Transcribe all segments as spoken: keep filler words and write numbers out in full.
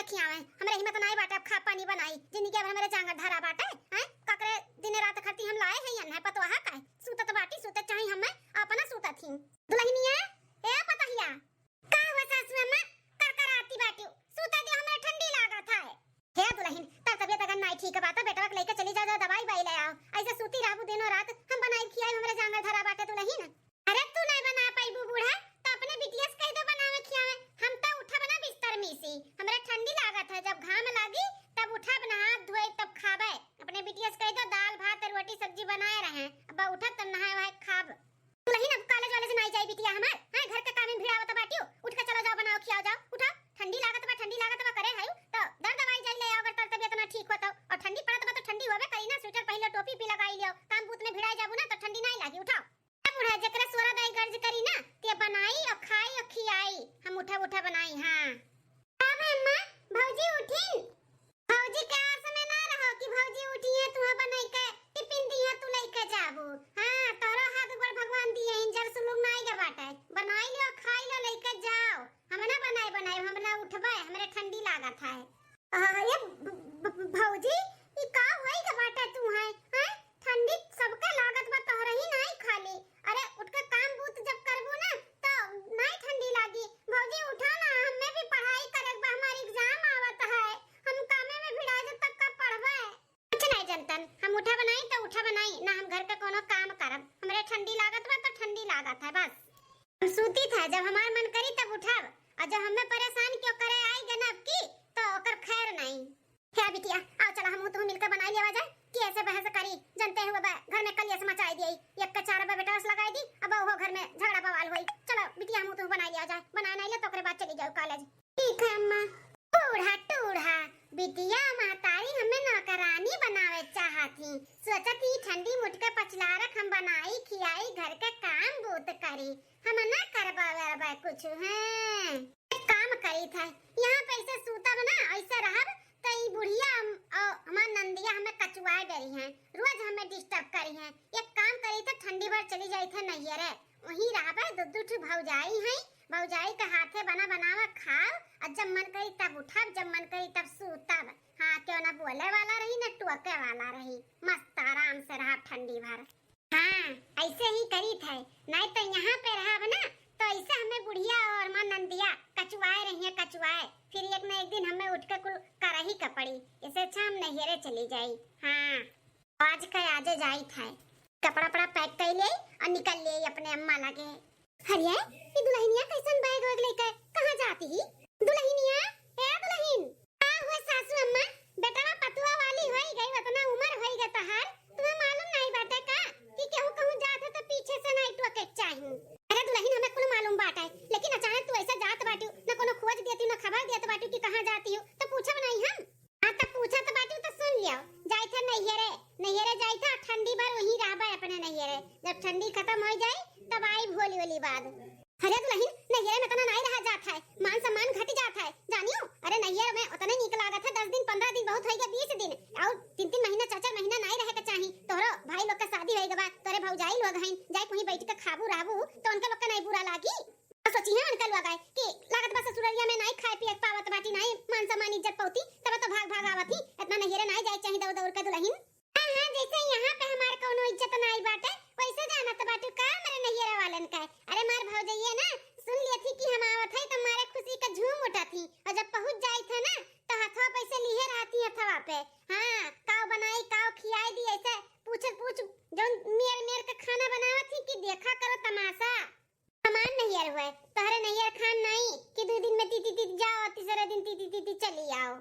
खियावे, हमरे हिम्मत नाई बाटे अब खाब पानी बनाई। जिंदगी भर हमरे जांगर धरा बाटे, हैं? ककरे दिने रात खरती हम लाए हैं, अन्हे पतवाहा का है। सूतत बाटी, सूतत चाही हमें, अपना सूतत ही। दुलहिनिया, ए पतहिया, का हुआ सासू अम्मा? करकराती बाटी, सूता दे, हमरा ठंडी लागत है। हे दुलहिन, तर तबियत अगर नाई ठीक बा, त बेटवा के लेके चली जाओ, जाओ दवाई बाई ले आओ। ऐसे सूती रहबू दिनों रात, हम बनाई खियाई, हमरे जांगर धरा बाटे दुलहिन। अरे तू नाई बना पाईबू बूढ़ा, त अपने बिटिया से कह दो बनावे खियावे। हम त उठब ना बिस्तर में से, हमरा ठंडी लागत है, जब घाम लागी तब उठब, नहाब धोए तब खाबे। अपने बिटिया से कह दो दाल भात रोटी सब्जी बनाए रहे, अब उठब तब नहाए वहाए खाब। दुलहिन अब कॉलेज वॉलेज नाई जाई बिटिया हमार, हाँ घर के काम में भिड़ावत बाटियो, उठ के चलो जाओ बनाओ खियाओ जाओ, उठाओ। ठंडी लागत बा, ठंडी लागत बा करे है तो दर दवाई जाई ले आओ अगर तर तबियत ना ठीक हो तो। और ठंडी पड़त बा तो ठंडी होबे करी ना, स्वेटर पहन लो, टोपी भी लगाई लियो, काम बूत में भिड़ाई जाबू ना तो ठंडी नाई लागी, उठाओ। ए बूढ़ा, जेकरा सोरा दाई गर्ज करी ना, ते बनाई और खाई और खियाई। हम उठा उठा बनाई, हाँ। का बे अम्मा, भौजी उठिन? भौजी के आस में ना रहो कि भौजी उठी है, तुहा बनाई के टिफिन दी है, तू लेके जाबू। हाँ, तोरो हाथ गोड़ भगवान दिए हैं, जर सुलूक नाई के बाटे। बनाई लो, खाई लो, लेके जाओ। हम ना बनाई, बनाई, हम ना उठबे, हमरे ठंडी लागत है। आ, ये भ-, भ-, भ-, भौजी, ई का होई के बाटे तू है, हैं? ठंडी सबके लागत बा, तोहरे ही नाई खाली। अरे, उठ के काम बूत जब करबू ना, तो नाई ठंडी लागी। भौजी, उठा ना, हमें भी पढ़ाई करे के बा, हमार एग्जाम आवत है। हम कामे में भिड़ा जब तक का पढ़बे? कुछ नाई जनतन, हम उठा बनाई तो उठा बनाई, ना हम घर के कोनो काम करब। हमरे ठंडी लागत बा तो ठंडी लागत है, बस। हम सूती था, जब हमार मन करी तब उठब, और जब हमें परेशान क्यों करे आई गनब की, तो ओकर खैर नहीं। हे बिटिया, आओ चला, हम तू मिलकर बनाई लेवा जाए कि ऐसे बहस करी, जनते हुए बा, घर में कलियस मचाई दिए, एक के चार बा बेटा लगाई दी, अब ओहो घर में झगड़ा बवाल होई। चलो बिटिया, हम तू बनाई लिया जाए, बनाए नहीं ले तो ओकरे बाद चली जाओ कॉलेज। ठीक है अम्मा। टूढ़ा टूढ़ा, बिटिया महतारी हमें नौकरानी बनावे चाहत ही, सोचत ही ठंडी मुठ के पचलारक हम बनाई खियाई घर के काम बूत करी, हम ना करबा वरबा कुछ, हैं। एक काम करी था, यहाँ पे ऐसे सूतब ना, ऐसे रहब, तो ई बुढ़िया हम, औ, हमार नंदिया हमें कचुआए डरी हैं, रोज हमें डिस्टर्ब करी हैं। एक काम करी था, ठंडी भर चली जाई थे नैहरे, वहीं रहबे, दो दो ठो भौजाई हैं, भौजाई के हाथे बना बनावा खाओ, और जब मन करी तब उठब, जब मन करी तब सूतब। हाँ, क्यों ना बोले वाला रही, ना टोके वाला रही, मस्त आराम से रहब ठंडी भर। हाँ, ऐसे ही करी थे, नहीं तो यहाँ पे रहब ना, तो ऐसे हमें बुढ़िया और हमार नंदिया कचुआए रही है, कचुआए। फिर एक न एक दिन हमें उठ के कुल करही के पड़ी, ऐसे अच्छा हम नैहरे चली जाई। हाँ, आज का आजे जाई थे, कपड़ा पड़ा पैक कर ले और निकल ले अपने अम्मा लगे। अरे, ये दुल्हनिया कैसन बैग वैग लेके कहाँ जाती ही? दुल्हनिया, ए दुल्हन, का हुआ सासू अम्मा? बेटवा पतुआ वाली होई गई, उतना उम्र होई गई तहार, तुम्हें मालूम नहीं बाटे का कि केहू कहूँ जात है तो पीछे से नहीं टोके के चाही। अरे दुल्हन, हमें कुल मालूम बाटे, लेकिन अचानक तू ऐसे जात बाटू, न कोनो खोज देती, न खबर देत बाटू कि कहाँ जाती हो, तो पूछब नहीं हम? हाँ, तो पूछत बाटू तो सुन लियो, जाई था नैहरे, नैहरे जाई था, ठंडी भर वहीं रहबे अपने नैहरे, जब ठंडी खत्म हो जाए तब आई भोली वाली बात। अरे दुल्हन, नैहरे में इतना नाई रहा जात है, मान सम्मान घट जात है, जानियो। अरे नैहर में उतने नीक लागत है, दस दिन, पन्द्रह दिन बहुत होई गया, बीस दिन, और तीन तीन महीना, चार चार महीना नाई रहे के चाही। तोहरो भाई लोग का शादी होई गवा, तोरे भौजाई लोग हैं, जाए कहीं बैठ के खाबू रहबू तो उनके लोग का नहीं बुरा लागी। तो सोची है उनका लोग आए कि लागत बा ससुररिया में नाई खाए पिए के पावत बाटी, नाई मान सम्मान इज्जत पौती, तब तो भाग भाग आवत ही। इतना नैहरे नाई जाए चाही दौड़ दौड़ के दुल्हन। हाँ, हाँ, जैसे यहाँ पे हमार कौनो इज्जत नाई बाटे, वैसे जानत बाटू का हमरे नैहरा वालन का? अरे मार भौजैया ना सुन लिया थी कि हम आवत है तो मारे खुशी का झूम उठा थी, और जब पहुँच जाई था ना तो हथवा पे से लिहे रहती हथवा पे। हाँ, काव बनाई, काव खियाई दी, ऐसे पूछत पूछ जौन मेर मेर के खाना बनावत थी कि देखा करो तमाशा। हमार नैहर हुए, तोहरे नैहर खान नाई कि दू दिन में तीती तीती जाओ, तीसरे दिन तीती तीती चली आओ।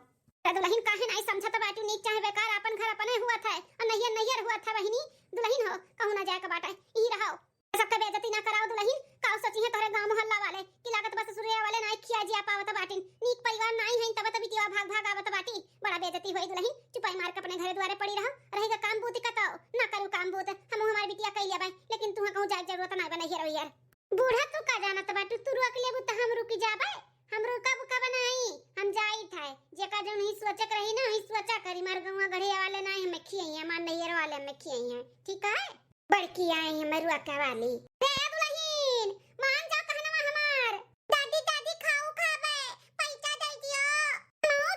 त दुल्हन काहे नाई समझत बाटू, नीक चाहे बेकार, आपन घर अपने हुआ था, और नैहर नैहर हुआ था बहिनी। दुल्हन हो, कहूँ ना जाए के बाटे, यही रहो। सबके बेइज्जती ना कराओ दुल्हन, काउ सोची है तोहरे गाँव मोहल्ला वाले कि लागत बस ससुरिया वाले नाई खिया जिया पावत बाटिन, नीक परिवार नाई है, तब तो बिटिया भाग भाग आवत बाटी। बड़ा बेइज्जती होई दुल्हन, चुपाई मार के अपने घरे दुआरे पड़ी रहो, रहेगा काम बूत का तो ना करू काम बूत, हम हमार बिटिया कई लेबे, लेकिन तुहा कहूँ जाए के जरूरत ना बा नैहर वैहर। बूढ़ा, तू का जानत बाटू, तू रोक लेबू त हम रुक जाबे। हम रुका बुका बनाई, हम जाई थे। जेका जौन ही सोचक रही ना, ही सोचा करी। मार गौवा गढ़िया वाले ना हमें खियाई, हमार नैहर वाले हमें खियाई है, ठीक है? बड़की आई हमें रोके वाली। रे दुल्हन, मान जा कहनवा हमार। दादी, दादी, खाऊ खाबे, पैसा दे दियो। खाऊ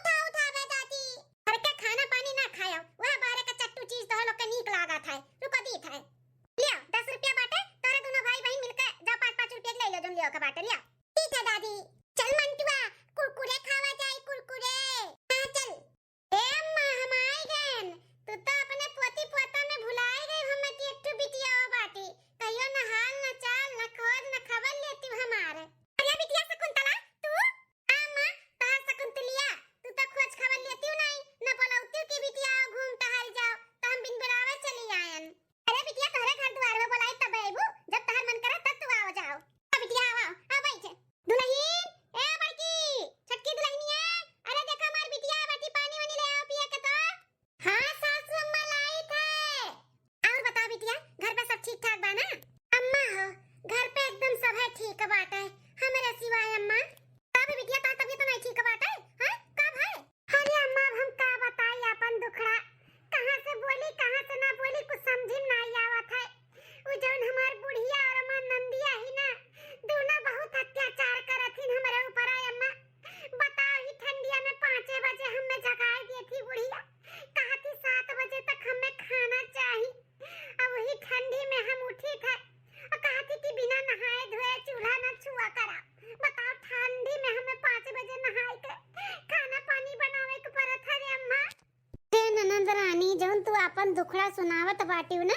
आपन दुखड़ा सुनावत बाटिउ ना,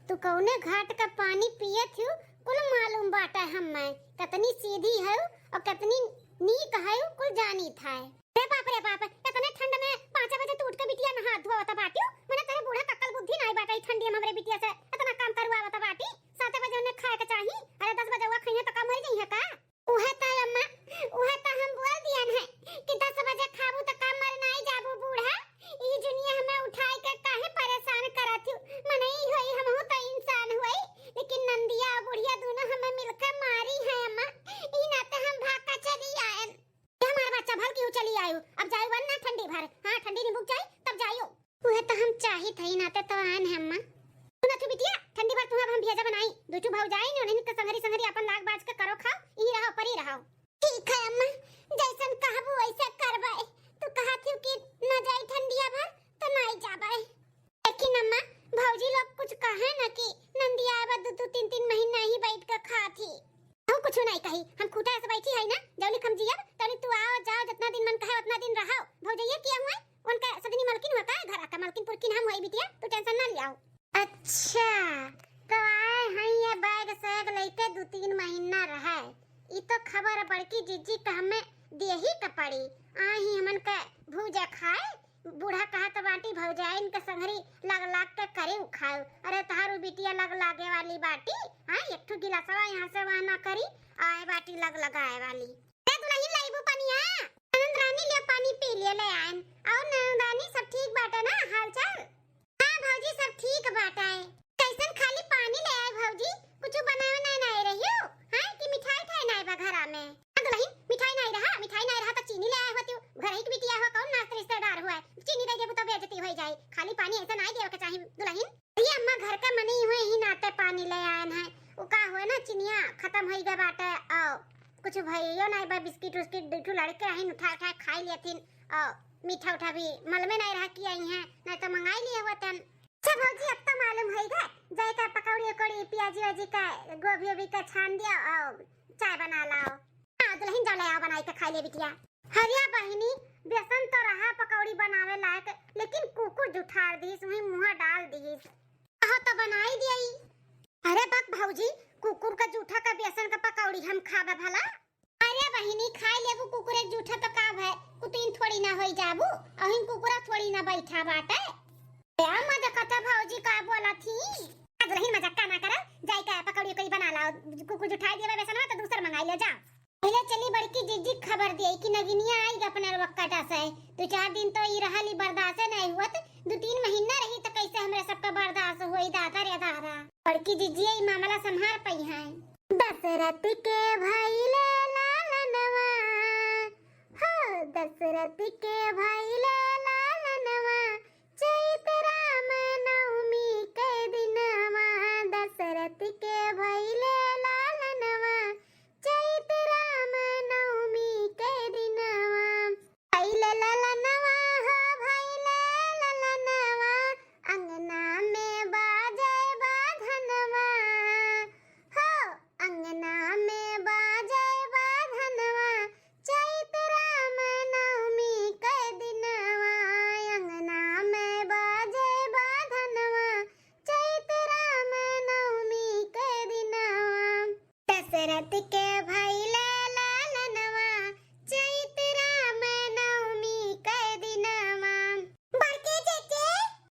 तू कौने घाट का पानी पियत हिउ, कुल मालूम बाटे हम्मे। कतनी सीधी हउ और कतनी नीक हउ, कुल जानित है। रे बाप रे बाप, इतने ठंड में पाँच बजे तू उठ के बिटिया नहा धोवत बाटिउ, मने तेरे बूढ़ा कक्कल बुद्धि नाई बाटे, ई ठंडी में हमरे बिटिया से इतना काम करवावत बाटी। सात बजे उन्हें खाए के चाही, अरे दस बजे हुआ खाइए तो का मर जइहे का? उहे त अम्मा, उहे त हम बोल दियन है कि दस बजे खाबू त का मर नाई जाबू बूढ़ा? ई जुनिया हमें उठाई के काहे परेशान करत हिउ? मनई होई, हमहू त इंसान होई, लेकिन नंदिया और बुढ़िया दोनों हमें मिलके मारी है अम्मा। ई नाते हम भाग के चली आयन। ये हमार बच्चा भल केहू चली आयु, अब जायु वन ना ठंडी भर। हाँ, ठंडी निबुक जाई तब जायु। उहे त हम चाहित हई, नाते तो आयन है अम्मा। सुनत हु बिटिया, ठंडी भर तुहा हम भेजा बनाई, दू ठू भौजाई ने उन्हन के संगरी संगरी अपन लाग बाज के करो खाओ, ई रहो परी रहो। ठीक है अम्मा, जैसन कहबू वैसे करबै। तू कहत हिउ कि न जाई ठंडिया भर तो नाई जाबै। लेकिन अम्मा, भौजी लोग कुछ कहे न कि नंदिया अब दू दू तीन तीन महीना ही बैठ के खात ही। तू कुछ नहीं कही, हम खूटा से बैठी है ना, जौलिक हम जियब तौलिक तू आओ जाओ, जितना दिन मन कहे उतना दिन रहो। भौजैया किया हुआ, उनका सजनी मलकिन हुआ का, घर का मलकिन पुरकिन हम हुई बिटिया, तू टेंशन ना लियाओ। अच्छा, तो आए हैं ये बैग सैग लेके दू तीन महीना रहे, ई तो खबर बड़की जिज्जी का हमें देही के पड़ी। आए ही हमन के भूजा खाए, बूढ़ा कहत बाटी भौजाइन के संगरी लग लाग के करे उखाए। अरे तहारू बिटिया लग लागे वाली बाटी, हाँ, एक ठो गिलासवा यहाँ से वहाँ ना करी, आए बाटी लग लगाए वाली। ए दुलहिन, लाइबू पनिया? ननद रानी, लियो पानी पी लियो, ले आयन। और ननद रानी, सब ठीक बाटे ना हाल चाल? हाँ भौजी, सब ठीक बाटे। कैसन खाली पानी ले आए भौजी, कुछ बनावे नाई नाई रहियो? हाँ, कि मिठाई उठाई नाई बा घरा में? हाँ दुलहिन, मिठाई नाई रहा, मिठाई नाई रहा तो चीनी ले आए होती। घर ही के बिटिया हो, कौन नात रिश्तेदार हुआ है, चीनी दे देबू तो बेइज्जती हो जाए। खाली पानी ऐसा नाई देवे के चाही दुलहिन। अरे अम्मा, घर के मनी हुए ही नाते पानी ले आयन है। उ का हुए ना, चिनिया खत्म होई गए बाटे, और कुछ भइयो नाई बा, बिस्किट उस्किट दू ठो लड़के आहिन उठा उठा खाई लेथिन, और मीठा उठा भी मल में नाई रहा कि आई हैं, नाई तो मंगाई लिए होतन। अच्छा भौजी, अब तो मालूम होई गए, जाए का पकौड़ी उकौड़ी, प्याजी व्याजी का, गोभी ओभी का छान दिया और चाय बना लाओ। हाँ दुलहिन, जाओ ले आओ बनाई के खाई ले बिटिया। हरिया बहिनी, बेसन तो रहा पकौड़ी बनावे लायक, लेकिन कुकुर जुठार दिहिस, वहीं मुँह डाल दिहिस। कहो तो बनाई दियई। अरे बक भौजी, कुकुर का जूठा का बेसन का पकौड़ी हम खाबे भला? अरे बहिनी, खाई लेबू कुकुर एक जूठा तो का भय, कुतिन थोड़ी ना होई जाबू, अहिन कुकुरा थोड़ी ना बैठा बाटे। ए मजा कता भौजी का बोला थी? आ दुलहिन मजाक का ना करा, जाई का पकौड़ी उकौड़ी बना लाओ, कुकुर जुठाई देबे बेसनवा तो दूसर मंगाई ले जा। पहले चली बड़की जिज्जी खबर दिए कि नगिनिया आई अपने वक्कटा से। दो चार दिन तो ई रहल, ई बर्दाश्त नहीं हुआ, तो दो तीन महीना रही तो कैसे हमरे सबका बर्दाश्त होई दादा रे दादा। बड़की जिज्जी ई मामला संभार पई हैं। दशरथ के भइले लालनवा, हो दशरथ के भइले लालनवा, चैत राम नवमी के दिनवा, दशरथ के भइले लालनवा, चैत राम नवमी के दिनवा। भइले ललनवा हो, भइले ललनवा, अंगना में बाजे बाधनवा, हो अंगना में बाजे बाधनवा, चैत राम नवमी के दिनवा, अंगना में बाजे बाधनवा, चैत राम नवमी के दिनवा। दशरथ के भइले लालनवा, चैत राम नवमी के दिनवा। बड़की जिज्जी,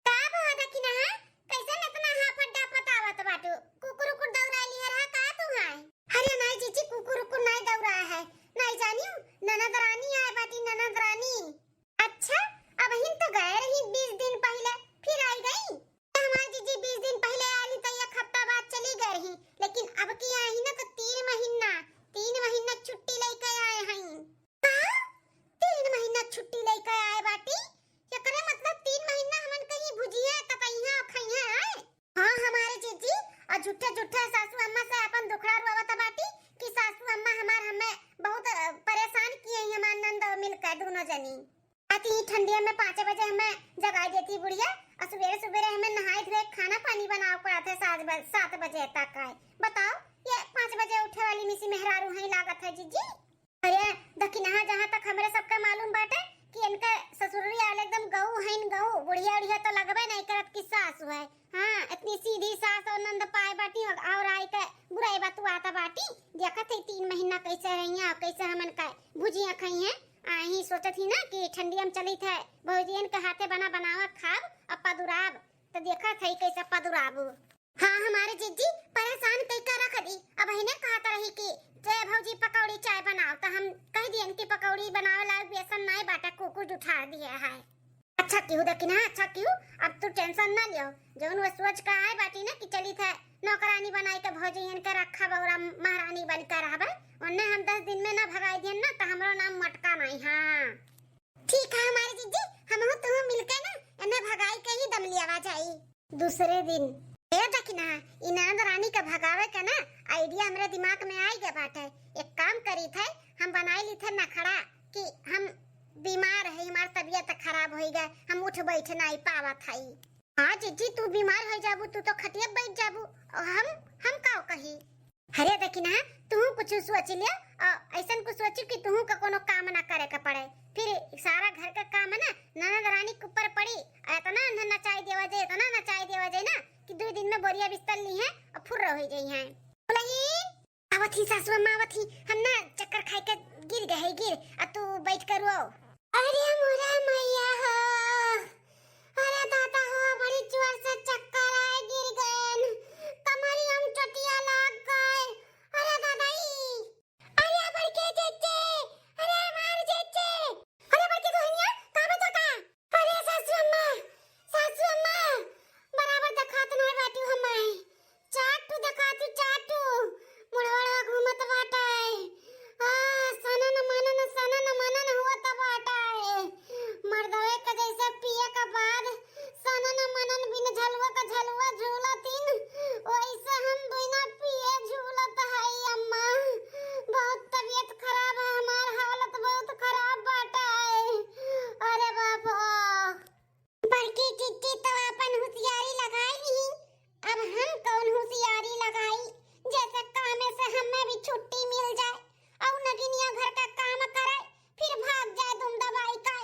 का भवा दखिनहा? कैसन इतना हाफत डाफत आवत बाटू? कुकुर उकुर दौड़ाई लिहे रहा का तू है? अरे नाई जिज्जी, कुकुर उकुर नाई दौड़ाए है। नाई जानियो, ननद रानी आए बाटी, ननद रानी। अच्छा, अबहिन तो गए रही बीस दिन पहिले, फिर आई गई। हमार जिज्जी बीस दिन पहिले आली तो एक हफ्ता बाद चली गए रही, लेकिन अब की आई ना तो तीन महीना, तीन महीना छुट्टी लेके आए हैं। का? तीन महीना छुट्टी लेके आए बाटी? एकरे मतलब तीन महीना हमन कहीं भुजिया तपइहा खइहा आए? हाँ हमारे जिज्जी, और झूठे झूठे सासू अम्मा से अपन दुखड़ा रोवत बाटी कि सासू अम्मा हमार हमें बहुत, अ, परेशान किए हैं हमार नंद मिलकर दोनों जनी। अति ठंडिया में पाँच बजे हमें जगाई देती बुढ़िया, और सुबेरे सुबेरे हमें नहाए धोए खाना पानी बनाओ पड़ा था सात बज-, सात बजे तक आए। बताओ, ये पाँच बजे उठे वाली मिसी मेहरारू हैं लागत है जिज्जी। अरे दखिनहा, जहाँ तक हमरे सबका मालूम बाटे कि इनका ससुरी आल एकदम गऊ हईन गऊ, बुढ़िया उढ़िया तो लगबे नहीं करत कि सास कैसे हमन का भुजिया खइहैं? आही सोचत ही ना कि ठंडिया में चलित है, भौजियन के हाथे बना बनावा खाब अउ पदुराब। त देखत है कैसे पदुराबू। हाँ, हमारे जिज्जी परेशान कई के रख दी। अबहिने कहत रही कि जे भौजी पकौड़ी चाय बनाओ, त हम कह दियन कि पकौड़ी बनावे लायक बेसन नाई बाटे, कुकुर उठार दिहे है। अच्छा किहू दखिनहा, अच्छा किहू, अब तू tension ना लियो। जौन वो सोच के आए बाटी ना कि चलित है नौकरानी बनाई के भौजियन के रखब अउर हम महारानी बन के रहबे, ओन्ने हम दस दिन में ना भगाई दियन ना, त हमरो नाम मटका नाई। हाँ। ठीक है हमारे जिज्जी, हमहू तुहू मिलके ना एन्ने भगाई के ही दम लियावा जाई। दूसरे दिन, ए दखिनहा, ई ननद रानी के भगावे के ना idea हमरे दिमाग में आई गए बाटे। एक काम करी थे, हम बनाई ली थे नखड़ा कि हम बीमार है, हमार तबीयत खराब होई गए, हम उठ बैठ नाई पावत हई। हाँ जिज्जी, तू बीमार हो जाबू, तू तो खटिया बैठ जाबू, अउ हम, हम का कही? अरे दखिनहा, तू कुछ सोच लिया, अ, ऐसन कुछ सोची कि तू का कोनो काम ना करे के पड़े, फिर सारा घर का काम है ना ननद रानी के ऊपर पड़ी। अ, इतना न नचाई देवा जाए, इतना नचाई देवा जाए ना कि दो दिन में बोरिया बिस्तर ली है अउ फुर्र हो जाई है। दुलहिन, आवत ही सासू अम्मा, आवत ही, हम ना चक्कर खाए के गिर गए है, गिर, अ तू बैठ कर रो। अरे मोरा मैया हो, अरे दादा हो, बड़ी जोर से चक्कर आए, गिर गए, कमरिया में चोटिया लाग गए। अरे दादा ई, अरे बड़के जेजे, अरे हमार जेजे, अरे बड़के दुल्हनिया, का बा तोका? अरे सासू अम्मा, सासू अम्मा, बराबर देखात नाई बाटू हमाई। चाटू देखातू, चाटू। मुड़वा घूमत बाटे। आ, सनन मनन, सनन मनन होत बाटे। मर्दवे के जैसे पिए के बाद सनन मनन बिन झलुआ के झलुआ झूलतिन, वैसे हम बिना पिए झूलत हई अम्मा। बहुत तबीयत खराब है हमार, हालत बहुत खराब बाटे। अरे बाप हो। बड़की जिज्जी तो अपन होशियारी लगाई ली, अब हम कौन होशियारी लगाई, जैसे कामे से हमें भी छुट्टी मिल जाए अउ नगिनिया घर का काम करे, फिर भाग जाए दुम दबाई के।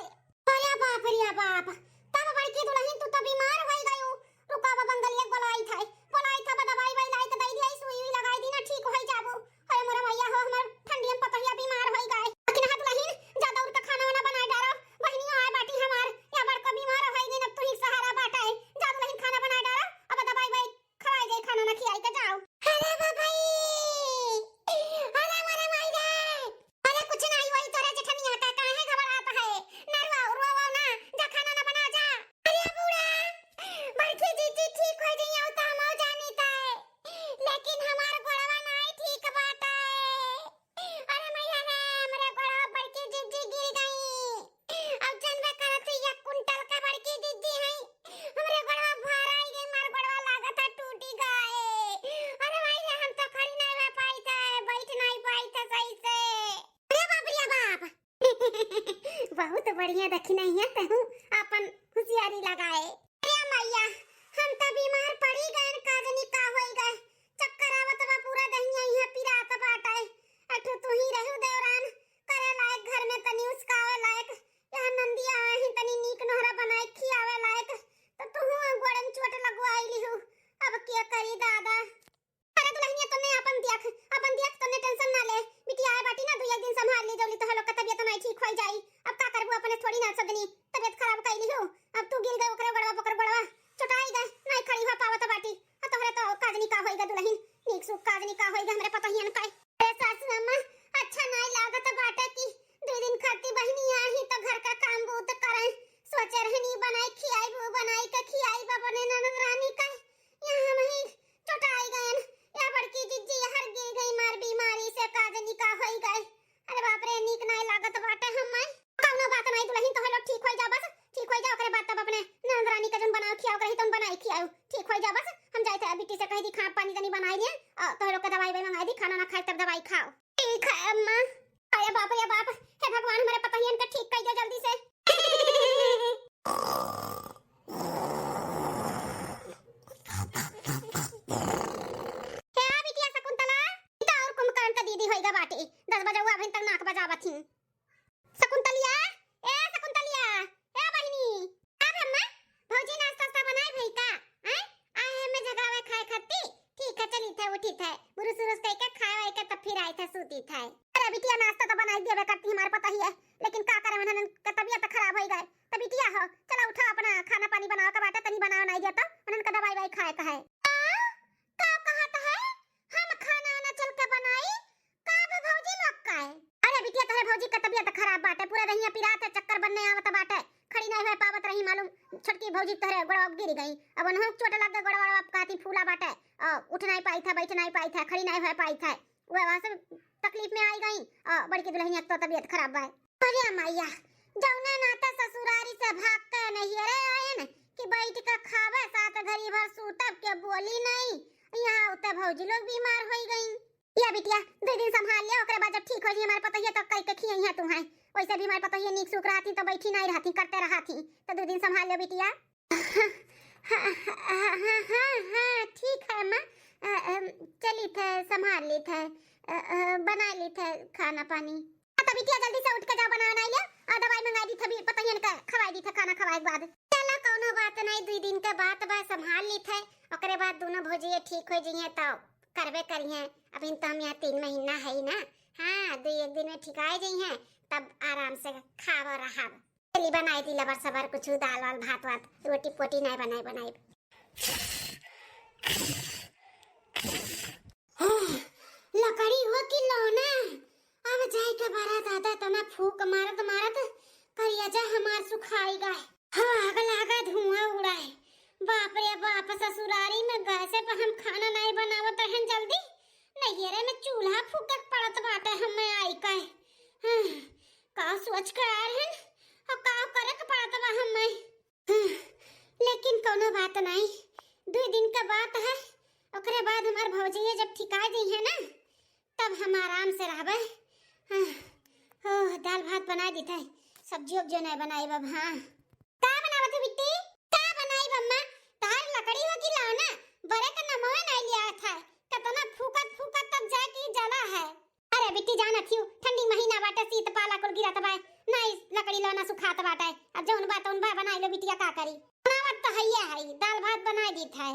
अरे बाप रे बाप, तब बड़की दुलहिन तू तो बीमार होई गयू। रुका बा बंगलिया के बोलाई थे, बोलाई थे, बा दवाई वाई लाई तो दई दिया, सुई उई लगाई दी ना, ठीक होई जाबू। अरे मोरा मैया हो, हमार ठंडिया में पतोहिया बीमार होई गए। लेकिन हाँ दुलहिन, जा दौड़ के खाना वाना बनाए डारो, बहिनियो आए बाटी हमार, या बड़का बीमार होई गई, अब तू ही सहारा बाटे। जा दुलहिन खाना बनाए डारो, अब दवाई वाई खवाई जाई, खाना ना खियाई के जाओ। अरे बाबाई, अरे मोरा माई रे, अरे कुछ नहीं होई तोरे जेठनिया का, काहे घबरात है? ना रोवा, रोवा ना, जा खाना ना बना जा। अरे बूढ़ा, बड़की जिज्जी ठीक हो जाई, अउ तो हम जानी ताए, लेकिन हमार गोड़वा नहीं ठीक बाटे। अरे मैया रे, हमरे गोड़वा बड़की जिज्जी गिर गई। अब जनबे करत ही एक कुंटल का बड़की जिज्जी है, हमरे गोड़वा भराई गई, मार गोड़वा लागत है टूटी गए। अरे भाई रे, हम तो खड़ी नहीं रह पाई थे, बैठ नहीं पाई थे सही से। अरे बाप रे बाप। बहुत बढ़िया दखिनहा, तहू अपन होशियारी लगाए। अरे मैया, हम तो बीमार पड़ी गए, का जनी का होई गए। चक्कर आवत बा, पूरा दहिया इहाँ पिरात बाटे। अठू तू ही रहू देवरान, करे लायक घर में तनी उसकावे लायक, यहाँ नंदिया आही तनी नीक नोहरा बनाए खियावे लायक, तो तू गोड़न चोट लगवाई लिहू। अब के करी दादा। अरे दुलहिनिया, तन्ने अपन देख, अपन देख, तन्ने tension ना ले। बिटिया आए बाटी ना, दुई एक दिन संभाल ली, जौली तोहर लोग का तबीयत नहीं ठीक होई जाई। अब का करबू, अपने थोड़ी ना सब दिनी तबीयत खराब कई लिहू। अब तू गिर गए, ओकरे बड़वा तो बनाई देबे करती हमार पतोहिया, लेकिन का करे, उन्हन के तबियत खराब होइ गए। तो बिटिया हो, चला उठा, अपना खाना पानी बनावे के बाटे, तनी बनावे नाई देता, उन्हन के दवाई वाई खाए के है। आ? का कहत है? हम खाना आना चल के बनाई? का बा भौजी लोग का है? अरे बिटिया, तोहरे भौजी के तबियत खराब बाटे, पूरा देहिया पिरात है, चक्कर बनने आवत बाटे, खड़ी नाई होए पावत रही, मालूम छोटकी भौजी तोहरे गोड़वा गिर गई, अब उन्हों चोट लग गए, गोड़वा वोड़वा कहती फूला बाटे, और उठ नाई पाई था, बैठ नाई पाई था, खड़ी नाई होए पाई था, वह वहाँ से तकलीफ में आई गई, और बड़की दुल्हनिया के तो तबियत खराब बा। अरे मैया, जौना नाते ससुरारी से भाग के नैहरे आयन कि बैठ के खावे, सात घड़ी भर सूतब, के बोली नहीं, यहाँ उते भौजी लोग बीमार होइ गई। या बिटिया, दो दिन संभाल लिया, ओकरे बाद जब ठीक होइ जी हमार पतोहिया तो कई के खियई है तू है। वैसे भी हमार पतोहिया नीक सूख रहती तो बैठी नहीं रहती, करते रहती, तो दो दिन संभाल लियो बिटिया। हाँ, हाँ, हाँ, हाँ, हाँ, ठीक है अम्मा। अ, अ, चली थे, संभाल ली थे, अ, अ, बना ली थे खाना पानी। हाँ, तो बिटिया जल्दी से उठ के जाओ, बना, बना लिया और दवाई मंगा दी थे, अभी पतोहियन का खवाई दी थे खाना खवाए के बाद। चलो, कौनो बात नहीं, दुई दिन के बात बा, संभाल ली थे, ओकरे बाद दोनों भौजिए ठीक हो जइहें तो करबे करिहें। अभी तो हम यहाँ तीन महीना है ही ना, हाँ, दुई एक दिन में ठिकाए जइहें, तब आराम से खाब और रहब। चली बनाई दी लबर सबर कुछ दाल वाल भात वात, रोटी पोटी नहीं बनाई बनाई। लकड़ी हो कि लौना, अब जाए के बड़ा दादा तना फूक मारत मारत करिया जा हमार सुखाई गए। हवा आग लागा धुआं उड़ाए। बाप रे बाप, ससुरारी में गैसे पर हम खाना नहीं बनावत रहन जल्दी, नैहरे में चूल्हा फूके के पड़त बाटे हमें आई के। हाँ, का सोच के आए रहन और का करे के पड़त बा हमें। हाँ, लेकिन कौनो बात नहीं, दुई दिन का बात है, ओकरे बाद हमार भौजैया जब ठिका जइहे ना, तब हम आराम से रहबे। हाँ, ओह, दाल भात बनाए दीथे, सब्जी उब्जी नहीं बनाई अब। हाँ, का बनावत हो बिट्टी? का बनाई अम्मा? तहार लकड़ी हो कि लौना? बरे का नमवे नहीं लिया था, कतना फूकत फूकत तब जाके जला है। अरे बिट्टी, जानत हियो, ठंडी महीना बाटे, शीत पाला कुल गिरत बा, नाई लकड़ी लौना सुखात बाटे। अब जौन बा तौन बा, बनाई लो बिटिया, का करी? बनावत तो हइये है, दाल भात बनाई दीथे।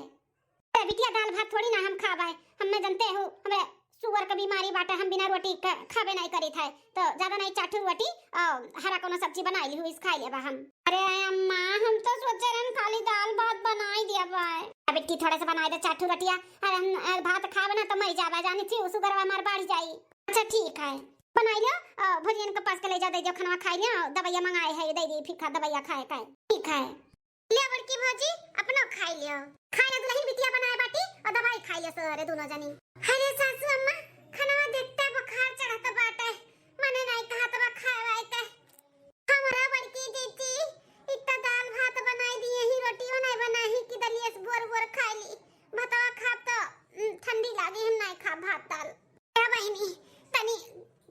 अरे बिटिया, दाल भात थोड़ी ना हम खाबे, हमें जनते हो, हमरे सुगर के बीमारी बाटे, हम बिना रोटी के खाबे नहीं करी थे, तो ज्यादा नहीं, चार ठो रोटी और हरा कोनो सब्जी बनाई ली हुई, खाई लेबा हम। अरे अम्मा, हम तो सोचे रहन खाली दाल भात बनाई दिया बाय। अब बिट्टी, थोड़े से बनाई दे चार ठो रोटिया, अरे हम, अरे भात खाबे ना तो मर जाबे, जानी थी, सुगरवा हमार बढ़ जाई। अच्छा ठीक है, बनाई लो, और भौजियन के पास के ले जा, दे दो खाना, खाई लियो, दवाइया मंगाए है, दे दी, फिर खा दवाइया खाए का है। ठीक है, ले बड़की भौजी, अपनो खाई लियो। खाए ला दुल्हन बिटिया बनाए बाटी और दवाई खाई लियो सो रे दोनों जनी। अरे सासू अम्मा, खानवा देखते बुखार चढ़त बाटे, मने नहीं कहत बा खाए वाए के। हमरा बड़की जीजी, इतना दाल भात बनाई दिए ही, रोटियो नहीं बनाई कि दलिया से बोर बोर खाई ली। भतवा खाब तो, उम, ठंडी लागी, हम नहीं खाब भात दाल। ए बहिनी, तनी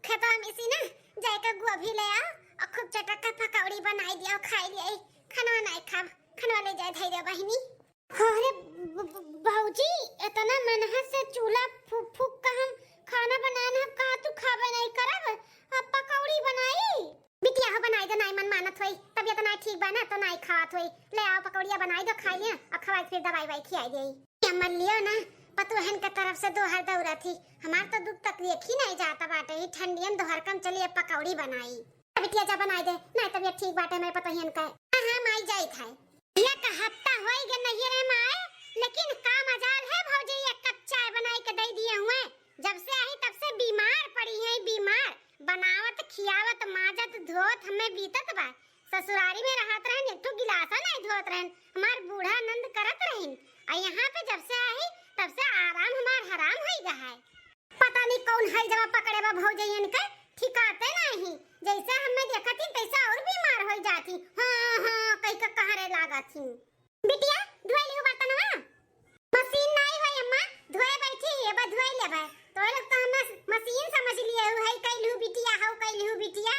खेतवा में से ना जाए के गोभी ले आओ और खूब चटक के पकौड़ी बनाई दियो, खाई लिए, खानवा नहीं खाब, खानवा ले जाए धैर्य बहिनी। अरे ब-, ब-, भौजी, इतना मेहनत से चूल्हा फूक फूक के हम खाना बनाए ना, का तू खाबे नहीं करब? अब पकौड़ी बनाई? बिटिया हो, बनाई दो, नाई मन मानत होई, तबियत नाई ठीक बा ना, तो नाई खात होई। ले आओ पकौड़िया बनाई दो, खाई लिया और खवाई, फिर दवाई वाई खियाई देई। ये मन लियो ना, पतोहन के तरफ से दोहर दौरा थी, हमार तो दुख तकलीफ ही नहीं जाता बाटे, ही ठंडियन दोहर कम चलिए पकौड़ी बनाई। बिटिया जा बनाई दे, नाई तबियत ठीक बाटे, मैं पतोहियन का। हाँ, हाँ, माई जाई था। एक हफ्ता होई गए नैहरे में आए, लेकिन का मजाल है भौजी, एक कप चाय बनाई के दे दिए हुए। जब से आई तब से बीमार पड़ी है, बीमार। बनावत, खियावत, माजत, धोत हमें बीतत बा। ससुरारी में रहत रहन, एक ठो गिलासा नहीं धोत रहन, हमार बूढ़ा नंद करत रहन। आ यहाँ पे जब से आई तब से आराम हमार हराम होई गया है। पता नहीं कौन है जवा पकड़े बा भौजैयन के, ठिकाते नहीं। जैसे हमें देखत ही तैसे और बीमार हो जाती। हाँ, हाँ, कई के कहरे लागत ही। बिटिया, धोए लियो बर्तनवा। मशीन नहीं है अम्मा, धोए बैठी है, अब धोए लेबे। तो लोग तो हमें मशीन समझ लिए हो, है कैलू बिटिया, हो कैलू बिटिया।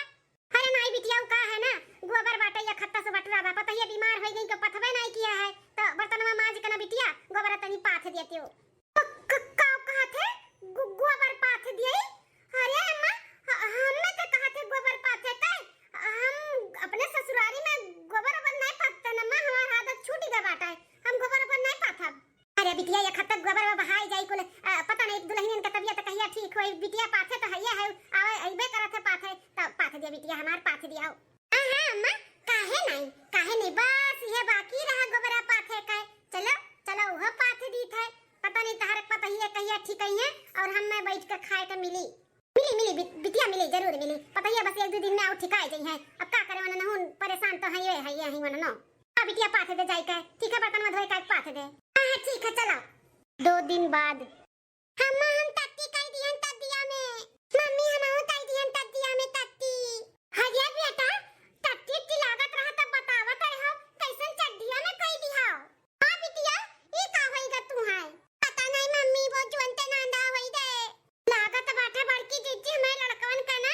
अरे नाई बिटिया, उ का है ना, गोबर बाटे या खत्ता से बटरा बा, पता ये बीमार हो गई तो पथबे नहीं किया है, तो बर्तनवा माज के ना बिटिया, गोबर तनी पाथ देती हो। क-, क-, का कहत है? गो-, गोबर पाथ दिए? अरे अम्मा, ह-, हमें तो कहत है गोबर पाथे का? हम अपने ससुरारी में गोबर ओबर नहीं पाथते ना, अम्मा, हमार आदत छूट गया बाटा है, हम गोबर ओबर नहीं पाथब। अरे बिटिया, ये खत्ता गोबर में बहाई जाई कुल, अ, पता नहीं दुल्हनियन के तबियत कहिया ठीक होई, बिटिया पाथे तो हइये है, आवे, अइबे करत है पाथे। ये बिटिया हमार पाथ दियाओ। हाँ, हाँ, अम्मा, काहे नहीं, काहे नहीं, बस ये बाकी रहा गोबरा पाथे का। चलो, चलो, उहो पाथ दीत है। पता नहीं तहर पतहिया कहिया ठिकइहैं और हम में बैठ के खाए के मिली। मिली, मिली, बि-, बिटिया मिली, जरूर मिली। पतहिया बस एक दो दिन में आउ ठिकाए जइहैं। अब का करे, वननहुन परेशान तो है, ये है, ये है वननो। आ बिटिया पाथ दे जाए के, ठीक है, बर्तन में धोए का पाथ दे। हाँ, हाँ, ठीक है, चलो। दो दिन बाद। अम्मा, हम टट्टी कई दिहन तद्दिया में। मम्मी, हमहू कई दिहन तद्दिया में टट्टी। अरे बेटा, टट्टी उट्टी लागत रहा तब बतावत रहे हो, कैसन चड्डिया में कई दिहा? हाँ बिटिया, ई का होई गा तू है? पता नहीं मम्मी, वो जुअन ते नांदा होई गए। लागत बाटे बड़की जिज्जी, हमें लड़कवन का ना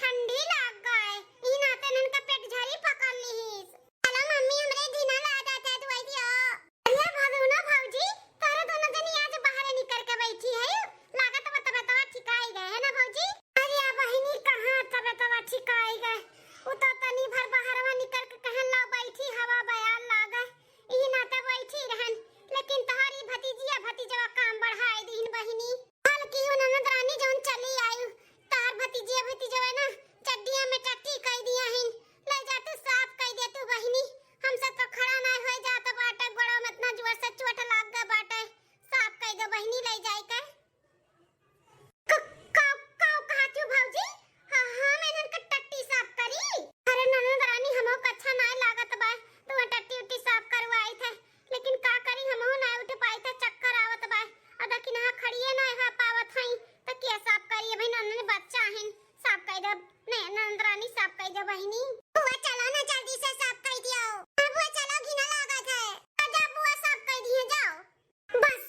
ठंडी लाग गए, ई नाते इनका पेट झरी पकड़ लीस। चला मम्मी, हमरे घिना ला जाता है दुआई दियो। अरे भगुना भौजी, तोहरे दोनों जनी आज बाहरे निकल के बैठी है, लागत बा तबे तबा ठिकाई गए है ना भौजी? अरे बहिनी, कहाँ तबे तबा ठिकाई गए, उ तो तनी भर बाहरवा निकल के कहन ला बैठी, हवा बयार लागे, ई नाते बैठी रहन, लेकिन तोहरी भतीजिया भतीजवा काम बढ़ाए दीन बहिनी। कल की हूँ ननद रानी जौन चली आयु, तार भतीजिया भतीजवा ना चड्डिया में टट्टी कई दिया हिन। ले जा तू साफ कई दे तू बहिनी, हमसे तो खड़ा ना होए जात बाटे, गोड़वा में इतना जोर से चोट लाग गए बाटे। साफ कई दे बहिनी, ले जाए के। क-, का, का कहा तू भौजी? हाँ, हाँ, मैं इनका टट्टी साफ करी। अरे ननद रानी, हमहू का अच्छा ना लागत बा, तू टट्टी उट्टी साफ करवाई थे। लेकिन का करी, हमहू ना उठ पाई थे, चक्कर आवत बा। अदा किनहा खड़िए ना है पावत हई, त के साफ करी? अभी नन्हे बच्चा हिन, साफ कई दे। नहीं, ननद रानी साफ कई दे बहिनी। बुआ चलो ना, जल्दी से साफ कई दियो। हाँ बुआ चलो, घिना लागत है। आ जा बुआ, साफ कई दिए, जाओ। बस,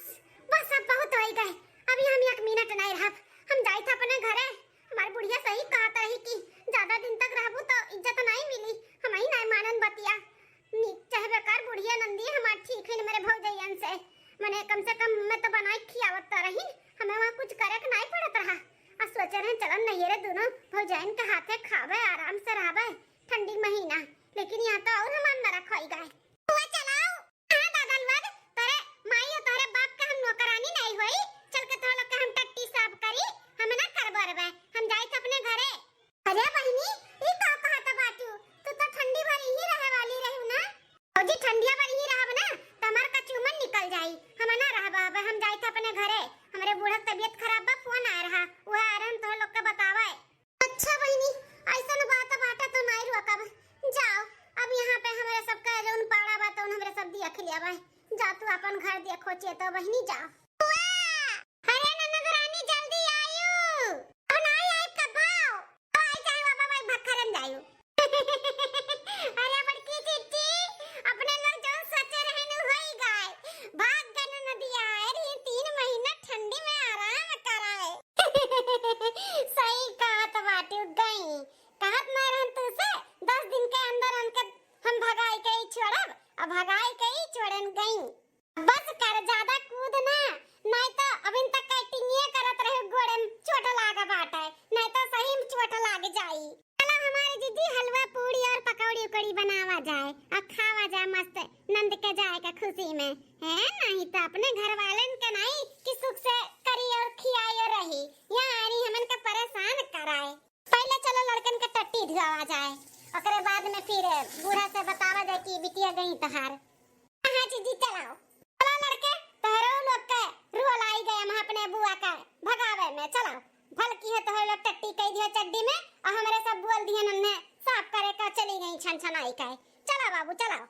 बस अब बहुत होई गए। अभी हम एक मिनट नहीं रहब, हम जाइत अपने घरे। हमार बुढ़िया सही कहत रही कि ज्यादा दिन तक रहबू तो इज्जत नहीं मिली, हम ही नहीं मानन बतिया। नीक चाहे बेकार बुढ़िया नंदी हमार ठीक है मेरे भौजैयन से, मने कम से कम मैं तो बनाई खियावत तो रही, हमें वहाँ कुछ करे के नहीं पड़त रहा। आ सोचे रहे चलन नहीं रे दोनों भौजैयन के हाथे खावे आराम से रहबे ठंडी महीना, लेकिन यहाँ तो और हमार नरक होई गए। बुआ चलाओ। हाँ दादा लोग, तोरे माई और तोरे बाप के हम नौकरानी नहीं होई, चल के तोरे लोग के हम टट्टी साफ करी, हम ना करबो रे बे, हम जाइत अपने घरे। अरे बहिनी, ई का कहत बाटू? तू तो ठंडी भर यहीं रहे वाली रहू ना। भौजी, ठंडिया भर यहीं रहब ना, त हमार कचूमन निकल जाई। हम ना रहब, अब हम जाइत अपने घरे। हमरे बूढ़ा के तबीयत खराब बा, फोन आ रहा, वह आ रहन तोह लोग के बतावे। अच्छा बहिनी, ऐसन बात बाटे तो नहीं रोकब। जाओ, अब यहाँ पे हमरे सबका जौन पाड़ा बा तौन हमरे सब देख लिया बा। जा तू अपन घर देखो चेतो बहिनी, जाओ। बुआ! अरे ननद रानी, जल्दी आयु। अब ना आई, आई कब आओ? आई चाहे बाबा भाई भखरन जायु। अरे बड़की चिट्टी, अपने लोग जौन सोचे रहे नु होई गए। भाग गए ननदिया, अरे ये तीन महीना ठंडी में आराम कराए। सही कहत बाटू गई। कहत ना रहन तू से, दस दिन के अंदर उनके हम भगाई के ही छोड़ब, अब भगाई के ही छोड़न गई। बस कर, ज्यादा कूद ना, नहीं तो अभी तक acting ये करत रहे, गोड़े में चोट लाग बाटे, नहीं तो सही में चोट लाग जाई। चलो हमारी दीदी, हलवा पूड़ी और पकौड़ी उकौड़ी बनावा जाए और खावा जाए मस्त नंद के जाए के खुशी में, है? नहीं तो अपने घर वालन के नहीं कि सुख से करी और खियाई और रही, यहाँ आनी हमन के परेशान कराए। पहले चलो लड़कन के टट्टी धुआवा जाए, ओकरे बाद में फिर बूढ़ा से बतावा जाए कि बिटिया गई तहार। हाँ जीजी, चलाओ। चलो लड़के, तोहरो लोग के रोल आई गए, हम अपने बुआ का भगावे में। चलाओ, भलकी है तोहरे लोग टट्टी कई दिया चड्डी में, और हमरे सब बोल दिए नन्हे साफ करे का चली गई छन छनाई का। चला बाबू, चलाओ।